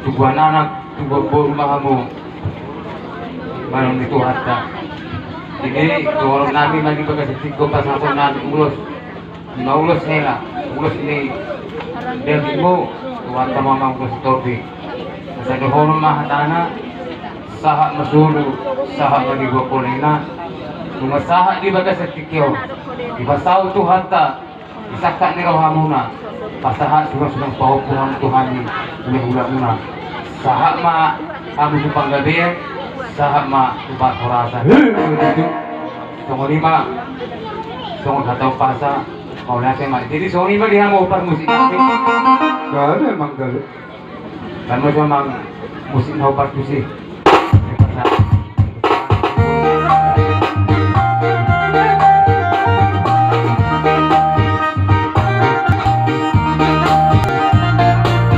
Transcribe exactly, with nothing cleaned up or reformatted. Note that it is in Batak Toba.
Tubuan anak, tubuan boru ma hamu. Banon ni Tuhanta. Jadi, dohonon nami ma di bagasan tingki on pasahaton nami ulos. Ima ulos hela, ulos ni dagingmu, Tuhanta ma ulos topi. Asa dohonon ma hatana, sahat ma solu, sahat ma di boa polena. Nunga sahat di bagasan tingki on. Dipasaut Tuhanta, di sangkap ni rohamuna, pasahat suang-suang pahompu hamu tu hami, hula-hulamuna. Sahat ma hamu tu panggabean, sahat ma tu parhorasan. Hei, begitu. Songon i ma, songon hata umpasa, mauliate ma. Jadi songon i ma di hamu parmusik nami. Gale, emang gale. Kan mauliate ma musik na umpar tusi. Di pasa.